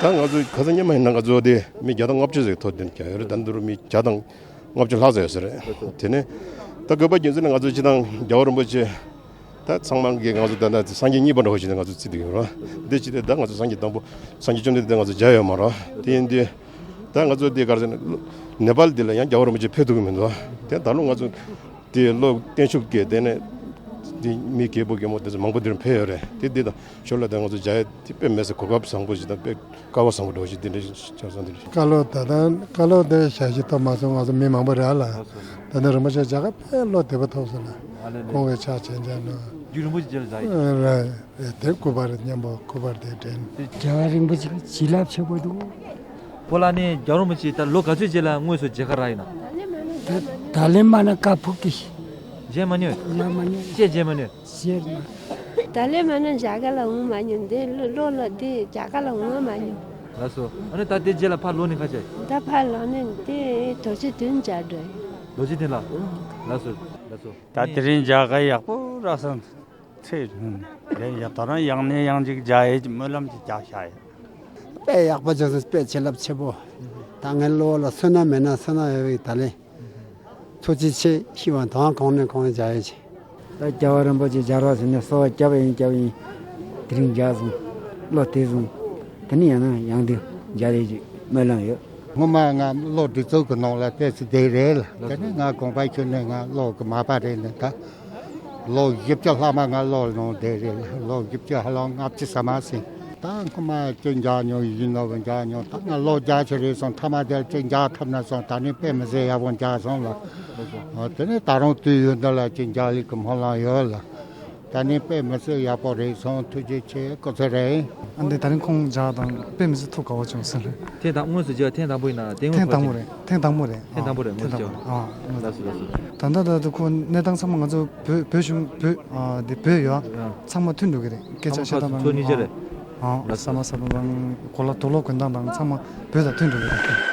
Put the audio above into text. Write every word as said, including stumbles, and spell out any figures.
ད་ང་ཚོ་ཁ་སང་སྔོན་མ་ཡིན་ན་ང་ཚོ་དེ་མི་བརྒྱ་དང་ལྔ་བཅུ་ཟིག་ཐོ་འདོན་བརྒྱབ་ཡོད་རེད། ད་འདི་རུ་མི་བརྒྱ་དང་ལྔ་བཅུ་ལྷག་ཙམ་ཡོད་ས་རེད། དེ་ནས་ད་དགོས་པ་རྒྱུ་མཚན་ནི་ང་ཚོ་སྤྱིར་བཏང་རྒྱལ་བ་རིན་པོ་ཆེ་ད་ཚང་མ་གིས་ང་ཚོ་ད་ལྟ་སངས་རྒྱས་གཉིས་པ་འདྲ་བོ་ཞིག་ནས་ང་ཚོ་བརྩི་བསྡད་ཡོད་རེད། འདི་ཅི་སྟེ་ད་ང་ཚོ་སངས་རྒྱས་དང་པོ་སངས་རྒྱས་བཅོམ་ལྡན་འདས་ང་ཚོ་མཇལ་ཡོད་མ་རེད། དེ་ཡིན་དུས་ད་ང་ཚོ་འདི་ག་རེ་ཟེར་ན་ནེ་པཱལ་འདི་ལ་ཡང་རྒྱལ་བ་རིན་པོ་ཆེ་ཕེབས་ཐུབ་ཀྱི་མི་འདུག་དེ་ད་ལོ་ང་ཚོ་དེ་ལོ་བརྟན་བཞུགས་ཀྱི་དེ་ནས་དེ་མི་རྒད་པོ་རྒད་མོ་དེ་ཚོ་མང་པོ་འདིར་ཕེབས་ཡོད་རེད། དེ་འདི་དང་ཞོར་ལ་དེ་ང་ཚོ་མཇལ་ཡ་དེ་དཔེ་མི་སྲིད་གོ་སྐབས་བཟང་པོ་ཞིག་དང་དཔེ་སྐལ་བ་བཟང་པོ་འདྲ་བོ་ཞིག་དེ་འདྲ་ཆགས་སོང་། དེ་འདྲ་བཀའ་སློབ་ད་ལྟ་བཀའ་སློབ་དེ་ཞལ་བཞེས་ཐོབ་མ་སོང་། ང་ཚོ་མི་མང་པོ་རག་ལ། ད་ནི་རིན་པོ་ཆེ་མཇལ་ཁ་དཔེ་བློ་བདེ་པོ་ཐོབ་སོང་ལ། ཨ་ལེ་ལེ། སྐུ་ངོ་ཕྱག་བྱས་མཇལ་ནོ། རྒྱུ་རིན་པོ་ཆེ་མཇལ་ལ་མཇལ་ཡིན། རེད། དེ་སྐུ་པར་མཉམ་པོ་སྐུ་པར་དེ་དྲན། རྒྱལ་བ་རིན་པོ་ཆེ་བྱིན་རླབས་ཆེ་པོ་འདུག་ཕོ་ལགས་ནི་རྒྱལ་བ་རིན་པོ་ཆེ་ད་ལོ་ག་ཚོད་རྗེས་ལ་དངོས་སུ་མཇལ་ཁ་རག་ཡིན་ན། ད་ད་ལན་མ་ན་ཀ་ཕུག་གི། མཇལ་མ་མྱོང་། མཇལ་མ་མྱོང་། ཅེས་མཇལ་མ་མྱོང་། ཟེར་མ། ད་ལན་མ་ན་མཇལ་ཁ་ལ་འོང་མ་མྱོང་། འདི་ལོ་ལོ་འདི་མཇལ་ཁ་ལ་འོང་མ་མྱོང་། ལགས་སོ། ཨ་ནི་ད་དེ་རྗེས་ལ་ཕར་ལོག་ནས་ཁ་ཆེ། ད་ཕར་ལོག་ནས་དེ་རྡོ་རྗེ་གདན་མཇལ་འགྲོ་ཡིན། རྡོ་རྗེ་གདན་ལ། ལགས་སོ། ལགས་སོ། ད་དེ་རིང་མཇལ་ཁ་ཡག་པོ་རག་སོང་། ཚེ་རིང་། དེ་ཡ་ད་རང་ཡང་ནས་ཡང་ཅིག་མཇལ་ཡས་ཀྱི་སྨོན་ལམ་ཅིག་རྒྱག་བཞག་ཡོད། དཔེ་ཡག་པོ་བྱུང་སོང་། དཔེ་བྱིན་རླབས་ཆེ་པོ། ད་ངའི་བློ་ལ་བསོད་ནམས་མེད་ན་བསོད་ནམས་ཡོད་པའི་ད་ལན། ཐུགས་རྗེ་ཆེ། ཤི་བ་དང་གོང་ནས་གོང་མཇལ་ཡོད་ཆེ། ད་རྒྱལ་བ་རིན་པོ་ཆེ་མཇལ་རོགས་ཟེར་ནས་གསོལ་བ་བརྒྱབ་ཡིན་བརྒྱབ་ཡིན། དེ་རིང་མཇལ་སོང་། བློ་བདེ་སོང་། དེ་ནས་ཡང་ན་ཡང་དུ་མཇལ་ཡས་ཀྱི་སྨོན་ལམ་ཡོད། སྔོན་མ་ང་གློ་སྒྲིག་འཛུགས་ཀྱི་ནང་ལ་ཏོག་ཙམ་བསྡད་རེད་ལ། དེ་ནས་ང་དགོངས་པ་ཞུས་ནས་ང་གློ་གི་མ་པ་རེད་ལ། ད་ལོ་བཞི་བཅུ་ལྷག་མ་ང་གློ་ནང་བསྡད་རེད་ལ། ལོ་བཞི་བཅུ་ཧ་ལམ་ལྔ་བཅུ་ཟ་མ་ཟིན། ད་སྔོན་མ་ཅིག་མཇལ་མྱོང་ཡིན་ནོ་བ་མཇལ་མྱོང་། ད་ང་ལོ་བརྒྱད་ཅིག་རེད་སོང་། མཐའ་མ་དེར་ཅིག་མཇལ་ཐུབ་ན་སོང་། ད་ནི་དཔེ་མི་སྲིད་ཡག་པོ་མཇལ་སོང་ལ། ཨ། དེ་ནས་ད་རུང་དུས་ཡུན་འདི་ལ་ཅིག་མཇལ་ཡས་ཀྱི་སྨོན་ལམ་ཡོད་ལ། ད་ནི་དཔེ་མི་སྲིད་ཡག་པོ་རེད་སོང་། ཐུགས་རྗེ་ཆེ། སྐུ་ཚེ་རིང་། ཨ་འདི་ད་རིང་ཁོང་མཇལ་དང་དཔེ་མི་སྲིད་ཐུགས་དགའ་བོ་བྱུང་སོང་ལ། ཐེངས་དང་དངོས་སུ་མཇལ་ཐེངས་དང་པོ་ཡིན་ན། དེ་དངོས་ཐེངས་དང་པོ་རེད། ཐེངས་དང་པོ་རེད། ཐེངས་དང་པོ་རེད། ཨ། དངོས་སུ་མཇལ་བ། ཨ། ལགས་སོ། ལགས་སོ། ད་ལྟ་ད་ལྟ་ཁོ་གནས་སྟངས་ཚང་མ་ང་ཚོ་བོད་བོད་གཞུང་བོད་ཨ་འདི་བོད་ཡོད། ཨ། ཚང་མ་མཐུན་འགྲོ་གི་རེད། སྐད་ཆ་ཚང་མ་བཤད་སྟངས་ཕར་ཚུར་གཉིས་ཆ་རེད། ཨ། ལགས་སོ། ཟ་མ་ཟ་སྟངས་དང་གོ་ལ་དུག་ལོག་གོན་སྟངས་དང་ཚང་མ་བོད་དང་མཐུན་འགྲོ་གི་རེད།